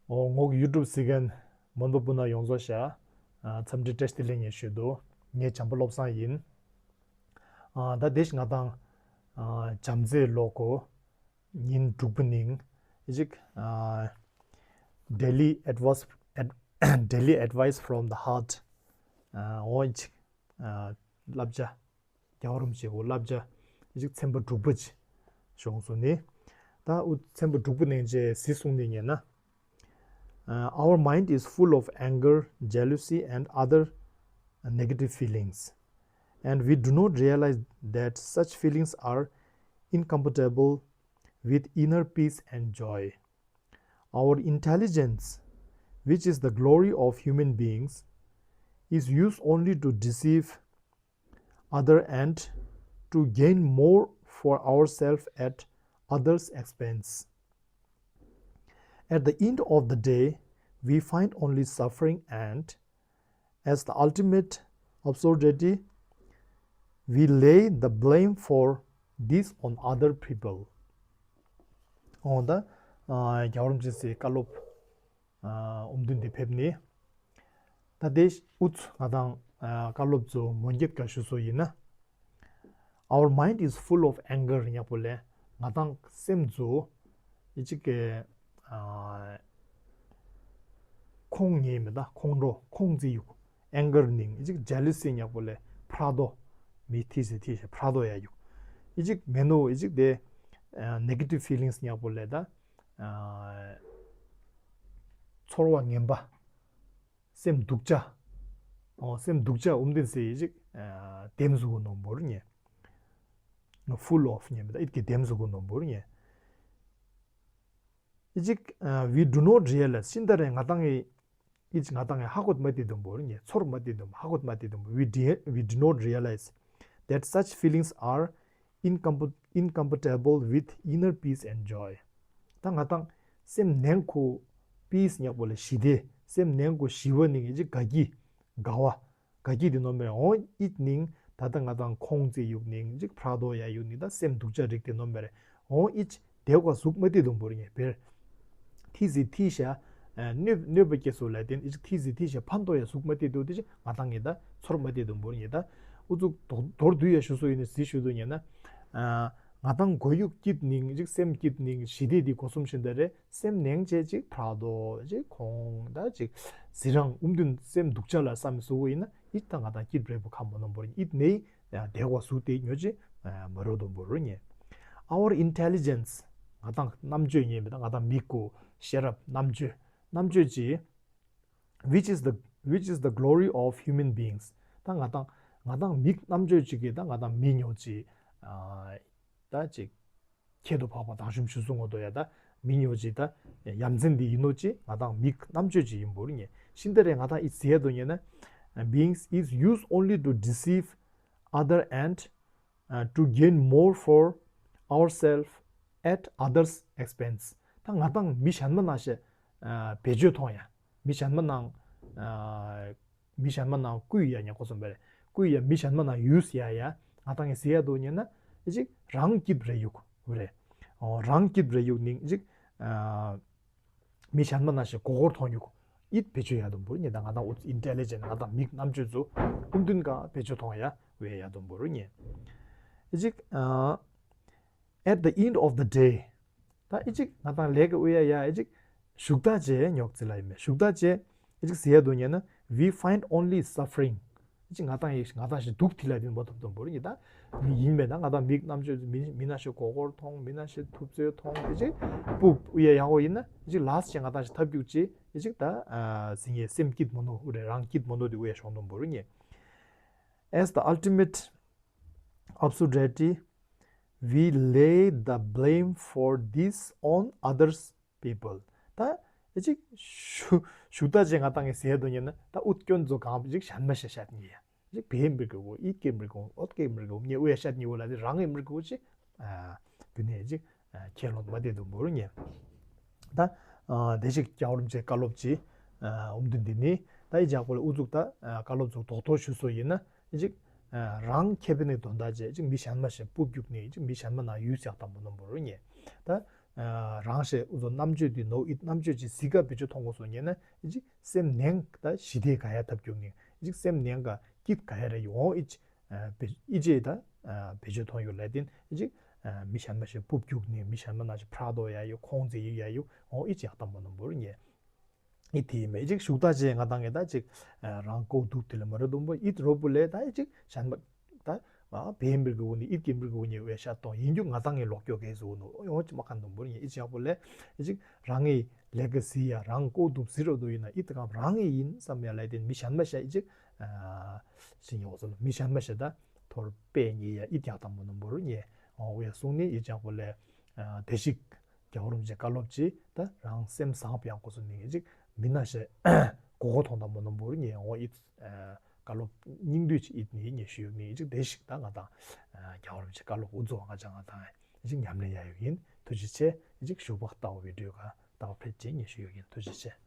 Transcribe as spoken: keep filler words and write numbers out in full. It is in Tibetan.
ཨོ་ངོག་ཡུ་ཊུབ་གཟིགས་མཁན་མོན་པ་སྤུན་ཟླ་ཡོངས་རྫོགས་ཤ། ཨ་འཚམས་འདྲི་བཀྲ་ཤིས་བདེ་ལེགས་ངས་ཞུ་འདུག་ངས་བྱམས་པ་བློ་བཟང་ཡིན། ཨ་ད་དེ་ཞིག་ང་དང་ཨ་བྱམས་བརྩེའི་ལོ་འཁོར་ཉིན་དྲུག་པ་ནིང་ཨི་ཅིག་ཨ་Daily Advice Ad- Daily Advice from the Heart ཨ་འོ་ཨི་ཅིག་ཨ་བསླབ་བྱ། རྒྱལ་བ་རིན་པོ་ཆེའི་བསླབ་བྱ་ཨི་ཅིག་ཚན་པ་དྲུག་པ་ཅིག་བྱུང་སོང་ནི། ད་འུ་ཚན་པ་དྲུག་པ་ནང་བཞིན་གཟིགས་སོང་ནི་ཉན་ན། Uh, our mind is full of anger, jealousy, and other negative feelings. And we do not realize that such feelings are incompatible with inner peace and joy. Our intelligence, which is the glory of human beings, is used only to deceive other and to gain more for ourselves at others' expense. At the end of the day, we find only suffering and, as the ultimate absurdity, we lay the blame for this on other people. ཨོ་ད་རྒྱལ་བ་རིན་པོ་ཆེ་སི་བཀའ་སློབ་ཨུམ་དུན་དེ་ཕེབས་ནི། ད་དེ་ཨུ་ཚུགས་ང་དང་བཀའ་སློབ་ཚོ་མོན་སྐད་ག་ཞུ་སོ་ཡིན་ན། Our mind is full of anger ཉག་པོ་ལས་ང་དང་སེམས་ཚོ་ཨི་ཅིག་གི་ཁོང་ངེས་མི་ད་ཁོང་འགྲོ་ཁོང་རྩི་ཡུག anger ནིང་ཨི་ཅིག་jealousy ཉག་པོ་ལས་ཕྲག་དོག་མི་ཐི་སི་ཐི་ཞེ་ཕྲག་དོག་ཡ་ཡུག་ཨི་ཅིག་མེ་ནོ་ཨི་ཅིག་དེ་negative feelings ཉག་པོ་ལས་ད། ཚོར་བ་ངན་པ། སེམས་སྡུག་ཅག་ཨོ་སེམས་སྡུག་ཅག་ཨུམ་དེན་སེ་ཨི་ཅིག་ལྡེམ་ཟུག་གུ་ནོམ་བོར་ཉེ། Full of ཉེ་མི་ད་ཨིད་ཀྱི་ལྡེམ་ཟུག་གུ་ནོམ་བོར་ཉེ། ཨི་ཅིག we do not realize ཤིན་ཏ་རེ་ང་དང་ངི་ཨི་ཅིག་ང་དང་ངི་ཧ་གོ་མ་དེ་དུམ་བོར་ཉེ་ཚོར་མ་དེ་དུམ་ཧ་གོ་མ་དེ་དུམ we do- we do not realize that such feelings are incompa- incompatible with inner peace and joy. ད་ང་དང་སེམས་ནང་ཁུ་peace ཉག་པོ་ལ་ཞི་བདེ་སེམས་ནང་ཁུ་ཞི་བ་ནི་ངེད་ཀྱི་དགའ་སྐྱིད་དགའ་བ་དགའ་སྐྱིད་དེ་ནོམ་མེར་འོང་ཨིད་ནིང་ད་ལྟ་ང་དང་ཁོང་ཙེ་ཡུག་ནིང་ཅིག་ཕྲག་དོག་ཡ་ཡུག་ནིང་ད་སེམས་སྡུག་ཅག་རིགས་དེ་ནོམ་མེར་འོང་ཨིད་དེ་བ་ཟུག་མ་དེ་དུམ་བོར་ཉེ་བེར། ཐི་ཟི་ཐི་ཤ། གནོད་གནོད་པ་སྐྱེ་སོ་ལ་བརྟེན་ཨི་ཅིག་ཐི་ཟི་ཐི་ཤ་ཕན་ཐོགས་ཡ་ཟུག་མ་དེ་དུ་དེ་ཅིག་ང་དང་ངེ་ད་ཚོར་མ་དེ་དུམ་བོར་ཉེ་ད། ཨུ་ཚུགས་མདོར་བསྡུས་ཡ་ཞུ་སོ་ཡིན་ནི་ཟི་ཞུ་དུ་ཉེ་ན། ང་དང་མགོ་ཡུག་སྐྱིད་ནིང་ཅིག་སེམས་སྐྱིད་ནིང་ཞི་བདེ་དེ་སྒོ་གསུམ་ཤིན་ཏ་རེ་སེམས་ནང་བྱས་ཅིག་ཕྲག་དོག་ཅིག་ཁོང་ད་ཅིག་ཟི་རང་ཨུམ་དུན་སེམས་སྡུག་ཅག་ལ་བསམ་སུ་ཡིན་ན་ཨི་ད་ང་དང་སྐྱིད་རེ་བོ་ཁ་མོ་ནོམ་བོར་ཨིད་ནེ་དེ་བ་སུ་དེ་ཉོ་ཅི་མ་རོ་དུམ་བོར་ཉེ། Our intelligence ང་དང་རྣམ་དཔྱོད་ཉེ་མི་ད་ང་དང་མིག་གོ་ཤེས་རབ་རྣམ་དཔྱོད་རྣམ་དཔྱོད་ཅི། Which is the which is the glory of human beings. ད་ང་དང་ང་དང་མིག་རྣམ་དཔྱོད་ཅིག་གི་ད་ང་དང་མི་ཉོ་ཅི། ད་ཅིག་ཁྱད་དུ་འཕགས་པ་དང་ཞུམ་ཞུ་སུ་ངོ་དོ་ཡ་ད་མི་ཉོ་ཅི་ད་ཡ་མཚན་འདི་ཡིན་ནོ་ཅི་ང་དང་མིག་རྣམ་དཔྱོད་ཅིག་ཡིན་བོར་ཉེ་ཤིན་ཏ་རེ་ང་དང་ཨི་ཟེ་ཡ་དོ་ཉེ་ན། Beings is used only to deceive other and uh, to gain more for ourselves at others expense. ད་ང་དང་མི་གཞན་མ་ན་ཤེ་བེད་སྤྱོད་ཐོང་ཡ་མི་གཞན་མ་ནང་མི་གཞན་མ་ནང་བསྐུལ་ཡ་ཉ་ཁོ་སོམ་པ་རེ་བསྐུལ་ཡ་མི་གཞན་མ་ནང་ཡུས་ཡ་ཡ་ང་དང་ངི་ཟེ་ཡ་དོ་ཉེ་ན་ཨི་ཅིག་རང་སྐྱིད་རེ་ཡུག་རེ་རང་སྐྱིད་རེ་ཡུག་ནིང་ཨི་ཅིག་མི་གཞན་མ་ན་ཤེ་གོ་གོར་ཐོང་ཡུག་ཨིད་བེད་སྤྱོད་ཡ་དུམ་བུར་ཉེ་ད་ང་དང་ཨུ་ཚུགས་intelligent ང་དང་མིག་རྣམ་དཔྱོད་ཚོ་ཨུམ་དུན་ཀ་བེད་སྤྱོད་ཐོང་ཡ་བེ་ཡ་དུམ་བུར་ཉེ། ཨི་ཅིག at the end of the day ད་ཨི་ཅིག་ང་དང་ལས་ཀ་ཨུ་ཡ་ཡ་ཨི་ཅིག་ཞུག་ད་ཅེ་ཉོག་ཙི་ལ་ཡིན་མེ་ཞུག་ད་ཅེ་ཨི་ཅིག་ཟེ་ཡ་དོ་ཉེ་ན་we find only suffering ཨི་ཅིག་ང་དང་ཡི་ང་དང་ཞིག་སྡུག་ཐི་ལ་དུན་བོ་དུམ་དུམ་བུར་ཉེ་ད། མི་ཡིན་མེད་ན་ང་དང་མིག་རྣམ་དཔྱོད་མི་མི་ན་ཤེ་གོ་གོར་ཐོང་མི་ན་ཤེ་ཐུབ་ཚོད་ཐོང་དེ་ཅིག་སྤུབ་ཨུ་ཡ་ཡག་པོ་ཡིན་ན་དེ་ཅིག་ལ་སི་ཅེ་ང་དང་ཞིག་ཐབས་རྒྱུག་ཅེ་དེ་ཅིག་ད་ཟིན་ཡེ་སེམས་སྐྱིད་མོ་ནོ་ཨུ་རེ་རང་སྐྱིད་མོ་ནོ་དེ་ཨུ་ཡ་ཤོང་དུམ་བོར་ཉེ། As the ultimate absurdity, we lay the blame for this on others people. ད་དེ་ཅིག་ཞུ་ཞུ་ད་ཅེ་ང་དང་ངི་ཟེ་དོ་ཉེ་ན་ད་ཨུད་སྐྱོན་ཚོ་གང་ཅིག་གཞན་མ་ཤེ་ཤད་ཉེ་ཡ། ཅིག་བེ་མིར་གི་གོ་ཨིད་ཀེ་མིར་གོ་ཨོད་ཀེ་མིར་གོ་ཉེ་ཨུ་ཡ་ཤད་ཉེ་བོ་ལ་དེ་རང་ངི་མིར་གོ་ཅིག་རྒྱུ་ནས་ཅིག་ཁས་ལོང་མ་དེ་དུ་འབོར་ཉེ། ད་དེ་ཞིག་རྒྱལ་བ་རིན་པོ་ཆེ་བཀའ་སློབ་ཅིག་ཨུམ་དུན་འདི་ནི་ད་ཨི་ཇག་པོ་ལ་ཨུ་ཚུགས་ད་བཀའ་སློབ་ཚུགས་དོག་དོག་ཞུ་སོ་ཡིན་ན་ཅིག་རང་ཁེ་ཕན་ནི་དོན་དག་ཅེ་ཅིག་མི་གཞན་མ་ཞེ་སྤུབ་རྒྱུག་ནི་ཅིག་མི་གཞན་མ་ན་ཡུས་ཡག་དང་མོ་ནོ་འབོར་ཉེ། ད་ རང་ཞེས་འུ་ཚོ་རྣམ་དཔྱོད་འདི་ནོ་ཨིད་རྣམ་དཔྱོད་ཅིག་གཟིགས་ཀ་བེད་སྤྱོད་གཏོང་དགོས་སོང་ཉེ་ན་ཨི་ཅིག་སེམས་ནན་ད་ཞི་བདེ་ག་ཡ་ཐབས་སྐྱོང་ནི་ཨི་ཅིག་སེམས་ནན་ག་སྐྱིད་ག་ཡ་ར་ཡོང་ཨི་ཅིག་ཨི་ཅེ་ད་བེད་སྤྱོད་གཏོང་ཡོད་ལ་དེན་ཨི་ཅིག་མི་གཞན་མ་ཞིག་སྤུབ་རྒྱུག་ནི་མི་གཞན་མ་ན་ཞིག་ཕྲག་དོག་ཡ་ཡོད་ཁོང་ཙེ་ཡིག་ཡ་ཡོད་འོ་ཨི་ཅིག་ཡག་དམ་པོ་ནོ་འབུར་ཉེ། ཨི་དེ་མེ་ཅིག་ཤུགས་ད་ཅེ་ང་དང་ངེ་ད་ཅིག་རང་ཀོ་དུག་དེ་ལ་མ་རེད་དུམ་པོ་ཨི་རོ་པུ་ལེ་ད་ཨི་ཅིག་གཞན་པ་ད་བེ་མིར་གི་འུ་ནི་ཨི་ཀི་མིར་གི་འུ་ཉེ་བེ་ཤ་ཏོང་ཡིན་རྒྱུ་ང་དང་ངེ་ལོག་ཀྱོ་གེ་སུ་ནོ་ཡོང་ཅི་མ་ཁན་དུམ་པོ་ཉེ་ཨི་ཅིག་ཡག་པོ་ལེ་ཨི་ཅིག་རང་ངེ་ལེ་གི་སི་ཡ་རང་ཀོ་དུག་སི་རོ་དུ་ཡིན་ན་ཨི་ད་གམ་རང་ངེ་ཡིན་བསམ་ཡ་ལེ་དེ་མི་གཞན་མ་ཤ་ཨི་ཅིག་ཤི་ཉོ་སོ་ལ་མི་གཞན་མ་ཤ་ད་ཐོར་པེ་ཉེ་ཡ་ཨི་ཡག་དམ་པོ་ནོ་འབུར་ཉེ་འོ་ཡ་སུང་ནི་ཨི་ཅིག་ཡག་པོ་ལེ་དེ་ཞིག་རྒྱལ་བ་རིན་པོ་ཆེ་བཀའ་སློབ་ཅིག་ད་རང་སེམས་བཟང་པོ་ཡང་སྒོ་སུ་ནི་ཅིག་མི་ན་ཞེ་གོ་གོ་མཐོང་དང་མོ་ནོ་འབུར་ཉེ་འོ་ཨིད་བཀའ་སློབ་སྙིང་བསྡུས་ཅིག་ཨིད་ནི་ཉེ་ཞུ་ཡོད་ནི་ཅིག་དེ་ཞིག་ད་ང་དང་རྒྱལ་བ་རིན་པོ་ཆེ་བཀའ་སློབ་འུ་ཚོ་ང་ཅང་ང་དང་ཅིག་ཉམས་ལེན་ཡ་ཡོད་ཡིན། ཐུགས་རྗེ་ཆེ། ཅིག་ཞུ་བ་ལྟ་བུ་བི་ཌིའོ་ག་ལྟ་བུ་ཕེད་ཅིག་ཉེ་ཞུ་ཡོད་ཡིན། ཐུགས་རྗེ་ཆེ།